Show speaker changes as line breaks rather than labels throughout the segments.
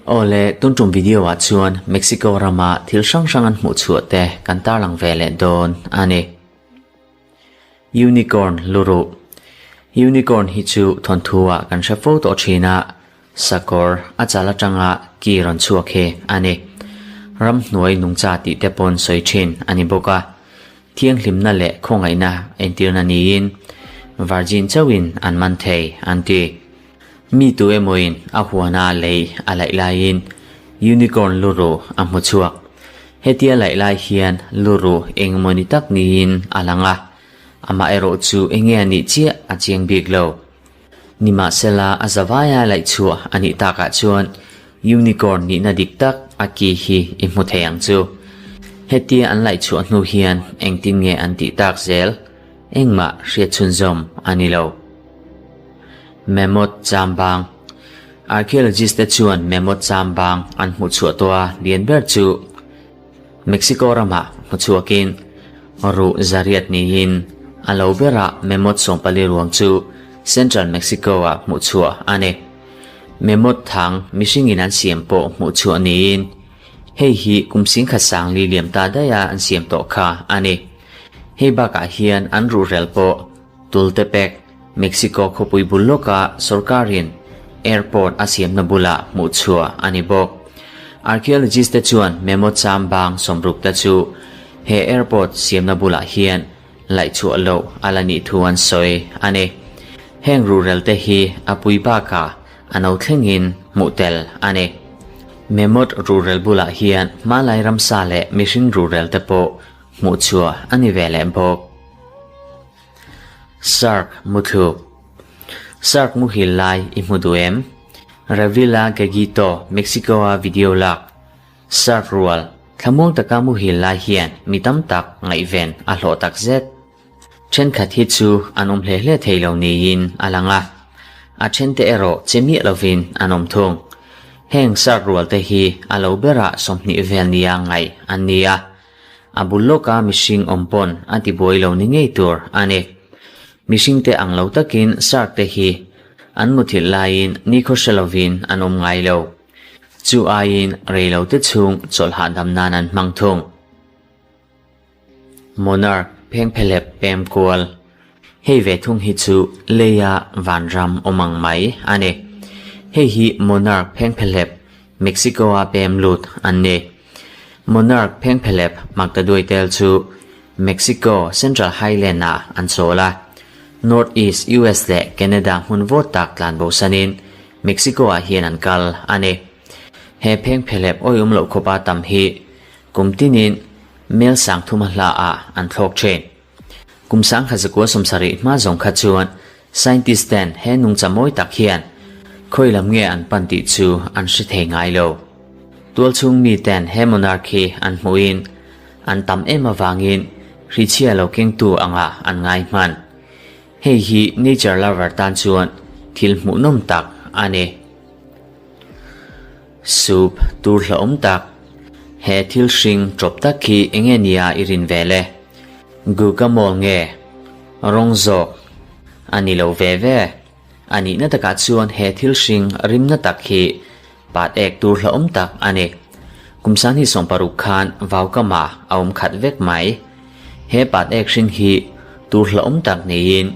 Awle, tun tum video ah chuan Mexico rama thil hrang hrang an hmuh chhuah te kan tarlang ve leh dawn a ni. Unicorn luruh Unicorn hi chu thawnthu ah kan hre fo tawh thin a, sakawr a chal atanga ki rawn chhuak hi a ni. Ramhnuai nungcha tih te pawn sawi thin a ni bawk a. Thianghlimna leh khawngaihna entirna niin Virgin chauhin an man thei an ti. Mi tu emawin a huana lei a laih laiin Unicorn luruh a hmu chhuak. Hetia laih lai hian luruh engmawni tak niin a lang a, amaherawh chu enge a nih chiah a chiang bik lo. Nimahsela a zavaia laih chhuah a nih takah chuan Unicorn nihna dik tak a ki hi i hmu thei ang chu. Hetia an laih chhuah hnu hian engtin nge an tih tak zel? Engmah hriat chhunzawm a ni lo. Mammoth chambang Archaeologist te chuan mammoth chambang an hmuh chhuah tawh a lian ber chu Mexico ramah hmu chhuakin ruh zariat niin a lo berah mammoth 14 ruang chu Central Mexico-ah hmuh chhuah a ni. Mammoth thang mihringin an siam pawh hmuh chhuah niin hei hi kum singkhat sangli liam ta daiha an siam tawh kha a ni. Hei bakah hian an ruhrel pawh Tultepec, Mexico khawpui bul lawka sorkarin airport a siamna bulah hmuh chhuah a ni bawk. Archaeologist te chuan mammoth chambang 60 te chu he airport siamna bulah hian laih chhuah loh a la nih thu an sawi a ni. Heng ruhrel te hi a pui bakah a no thlengin hmuh tel a ni. Mammoth ruhrel bulah hian hmalai ramsa leh mihring ruhrel te pawh hmuh chhuah a ni ve leh bawk. Shark muthluk Shark muhil lai i hmu duh em? Revilla Gagito, Mexico-a video lak Shark rual thlamuang taka muhil lai hian mi tam tak ngaihven a hlawh tak zet. Thenkhat hi chu an awm hle hle thei lo niin a lang a, a thente erawh che miah lovin an awm thung. Heng shark rual te hi a lo berah 20 vel nia ngaih an ni a, A bul lawka mihring awm pawn a ti buai lo ni ngei tur a ni. Mihring te ang lo takin shark te hi an muthilh laiin nikhaw hre lovin an awm ngai lo. Chu aiin rei lo te chhung chawlh hahdam nan an hmang thung. Monarch phengphelep pem kual. Hei ve thung hi chu leia vanram awm ang mai a ni. Hei hi Monarch phengphelep Mexico-a pem lut an ni. Monarch phengphelep maktaduai tel chu Mexico Central Highland-ah an chawl a, North East US leh Canada hmun vawt tak tlan bosanin Mexico-ah hian an kal a ni. He phengphelep awiawm loh khawpa tam hi kum tinin mel 3000 hlaah an thlawk thin. Kum 1970 hma zawng kha chuan scientist ten he nungcha mawi tak hian khawi lam nge an pan tih chu an hre thei ngai lo. Tualchhung mi ten he monarch hi an hmuhin an tam em avangin hrichhia lo kengtu angah an ngai hman. Hei hi nature lover tan chuan thil hmuhnawm tak a ni. Soup tur hlauhawm tak. He thil hring tawp tak khi enge nia i rin ve le? Guacamole nge? Rawng zawk a ni lo ve ve. A nihna takah chuan he thil hring rimna tak hi pat ek tur hlauhawm tak a ni. Kum 2016 khan Vaukama a awm khat vek mai. He pat ek hring hi tur hlauhawm tak niin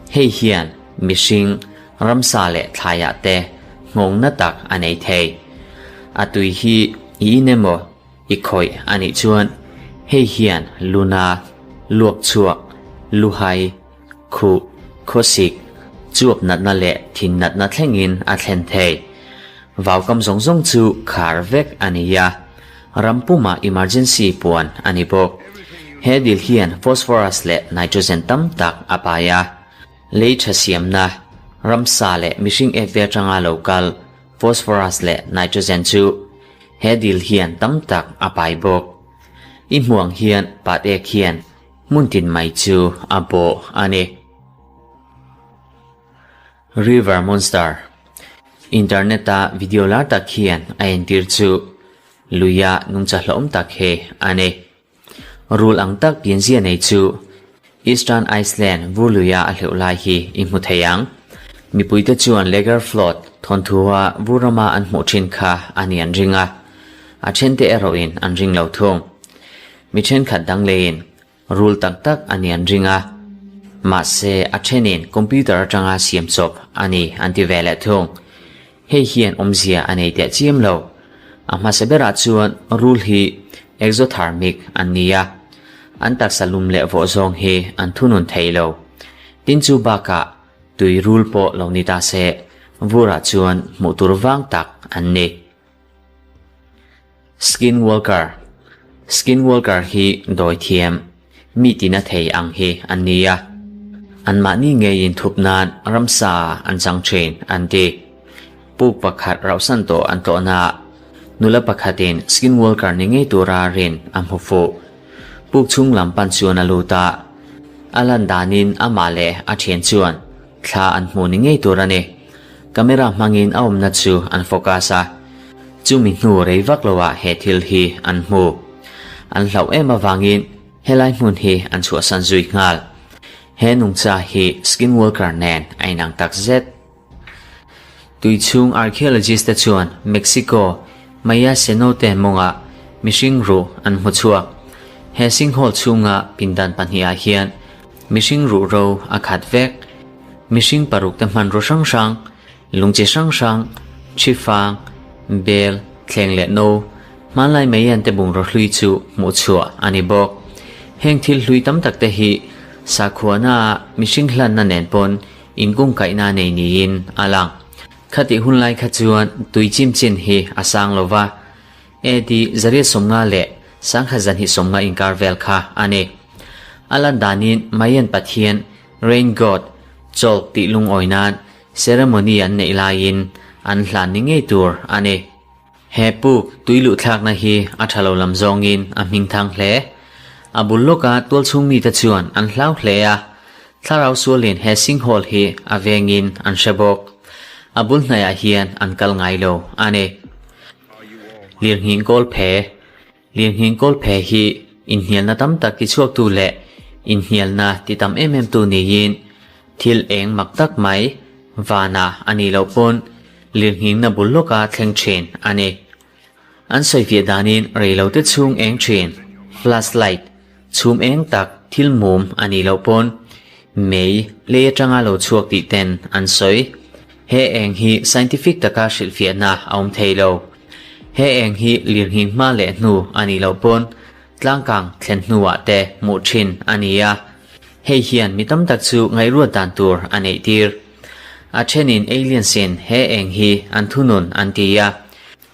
hei hian mihring ramsa leh thlaiah te nghawngna tak a nei thei. A tui hi i in emaw i khawih a nih chuan hei hian luna, luak chhuak, luhai, khuh, khawsik, chuap natna leh thin natna thlengin a thlen thei. Vaukam zawng zawng chu khar vek a ni a, ram pumah emergency puan a ni bawk. He dil hian phosphorus leh nitrogen tam tak a pai a. Lei tha siamna, ramsa leh mihring ek te atanga lo kal phosphorus leh nitrogen chu he dil hian tam tak a pai bawk. I hmuang hian pat ek hian hmun tin mai chu a bawh a ni. River Monster Internet-a video lar tak hian a entir chu luia nungcha hlawm tak hi a ni. Rul ang tak pianzia nei chu Eastern Iceland vur luia a hleuh lai hi i hmu thei ang. Mipuite chuan Lagerflot thawnthu-a vur rama an hmuh thin kha a ni an ring a, a thente erawhin an ring lo thung. Mi thenkhat dang leiin rul tak tak a ni an ring a, mahse a thenin computer atanga siam chawp a ni an ti ve leh thung. Hei hian awmzia a nei teh chiam lo. A hmasa berah chuan rul hi exothermic an ni a, an taksa lum leh vawh zawng hi an thunun thei lo. Tin chu bakah tui rul pawh lo ni ta se, vurah chuan hmuh tur vang tak an ni. Skinwalker Skinwalker hi dawi thiam, mi tina thei ang hi an ni a. Anmahni ngeiin thup nan ramsa an chang thin an ti. Puk pakhat rauhsan tawh an tlawhna ah nula pakhatin Skinwalker ni ngei tura rin a hmu fuh. Puk chhung lam pan chuan a lut a, a lan danin amah leh a thian chuan thla an hmu ni ngei tur a ni. Camera hmangin a awmna chu an focus a, chumi hnu rei vak loah he thil hi an hmu. An hlauh em avangin helai hmun hi an chhuahsan zui nghal. He nungcha hi Skinwalker nen a inang tak zet. Tuichhung archaeologist te chuan Mexico Maya Cenote mawngah mihring ruh an hmu chhuak. He sinkhole chhunga pindan pahnihah hian mihring ruh ro a khat vek. Mihring paruk te hmanraw hrang hrang, lung chi hrang hrang, thi fang, bel, thleng leh no, hmanlai Mayan te bungraw hlui chu hmuh chhuah a ni bawk. Heng thil hlui tam tak te hi sakhuana ah mihring hlanna nen pawn inkungkaihna nei niin a lang. Khatih hun lai kha chuan tui chim chin hi a sang lo va, AD 1950 inkar vel kha a ni. A lan danin Mayan pathian Rain God, chawlk tih lungawi nan ceremony an neih laiin an hlan ni ngei tur a ni. He puk tui luhthlakna hi a tha lo lam zawngin a hming thang hle. A bul lawka tualchhung mite chuan an hlau hle a, thlarau sualin he sinkhole hi a vengin an hre bawk. A bul hnaiah hian an kal ngai lo a ni. Lirnghing kawl phe Lirnghing kawl phe hi inhnialna tam tak tichhuaktu leh inhnialna ti tam em em tu niin thil eng mak tak mai vanah a nih loh pawn lirnghingna bul lawka thleng thin a ni. An sawifiah danin reilote chhung eng thin, flashlight, chhum eng tak thil mum a nih loh pawn mei lei atanga lo chhuak tih ten an sawi. He eng hi scientific taka hrilhfiahna a awm thei lo. He eng hi lirnghing hma leh hnu a nih loh pawn tlangkang thlen hnuah te hmuh thin a ni a, hei hian mi tam tak chu ngaihruat dan tur a neih tir. A thenin aliens in he eng hi an thunun an ti a,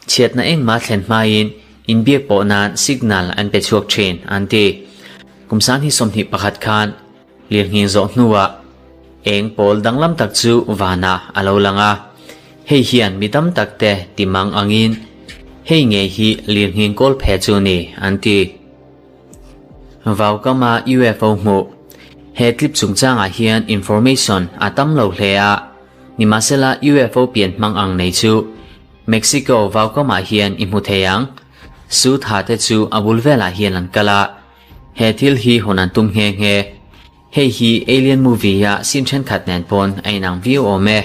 chhiatna engmah thlen hmain inbiak pawh nan signal an pe chhuak thin an ti. Kum 2021 khan lirnghing zawh hnuah eng pawl danglam tak chu vanah a lo lang a, hei hian mi tam tak te ti mang angin hei ngei hi lirnghing kawl phe chu ni an ti. Vaukama UFO hmuh He clip chungchangah hian information a tam lo hle a, nimahsela UFO pian hmang ang nei chu Mexico vaukamah hian i hmu thei ang. Su tha te chu a bul velah hian an kal a, he thil hi hawn an tum nghe nghe. Hei hi Alien movie a scene thenkhat nen pawn a inang viau awm e.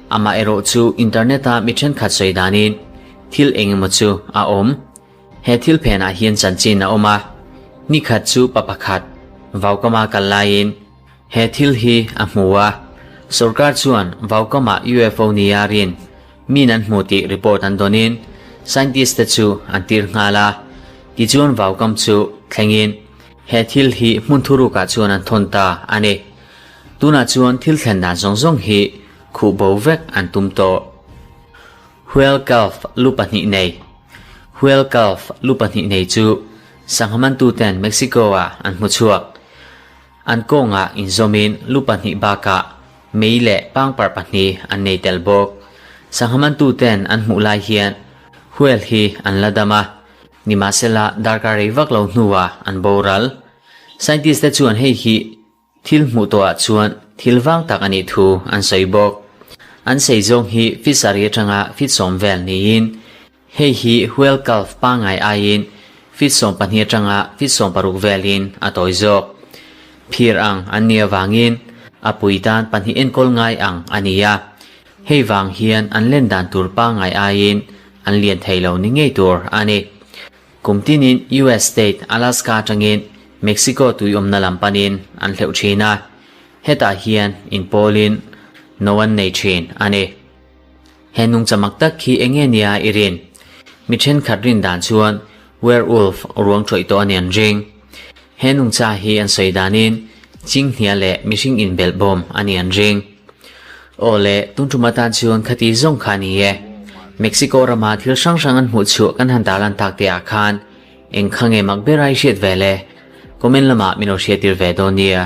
Amah erawh chu internet a mi thenkhat sawi danin thil eng emaw chu a awm. He thil phenah hian chanchin a awm a, nikhat chu pa pakhat vaukama kal laiin he thil hi a hmu a, sorkar chuan vaukama UFO nia rin min an hmu tih report an dawnin scientist te chu an tir nghal a, tichuan vaukam chu thlengin he thil hi hmun thurukah chuan an thawn ta a ni. Tunah chuan thil thlen dan zawng zawng hi khuh bo vek an tum tawh. Whale calf lu pahnih nei Whale calf lu pahnih nei chu sangha mantuten Mexico-ah an hmu chhuak. An kawngah inzawmin lu pahnih bakah mei leh pangpar pahnih an nei tel bawk. Sangha mantuten an hmuh lai hian whale hi an la dam a, nimahsela darkar rei vak lo hnuah an boral. Scientist te chuan hei hi Thil hmuh tawhah chuan thil vang tak a nih thu an sawi bawk. An sei zawng hi feet sarih atanga feet sawm vel niin hei hi whale calf pangngai aiin feet 12 atanga feet 16 velin a tawi zawk. Phir ang an nih avangin A pui tan pahnih enkawl ngai ang a ni a, hei vang hian an len dan tur pangngai aiin an lian thei lo ni ngei tur a ni. Kum tinin US state Alaska atangin Mexico tui awmna lam panin an hleuh thin a, hetah hian inpawlin no an nei thin a ni. He nungcha mak tak khi eng nge nia i rin? Mi thenkhat rin dan chuan werewolf ruang tawih tawh a ni an ring. He nungcha hi an sawi danin chinghnia leh mihring inbelh bawm a ni an ring. Aw le, tun tum atan chuan khati zawng kha a ni e. Mexico rama thil hrang hrang an hmuh chhuah kan han tarlan tak te ah khan eng kha nge mak ber a i hriat ve le? Comment lamah min lo hriattir ve dawn nia.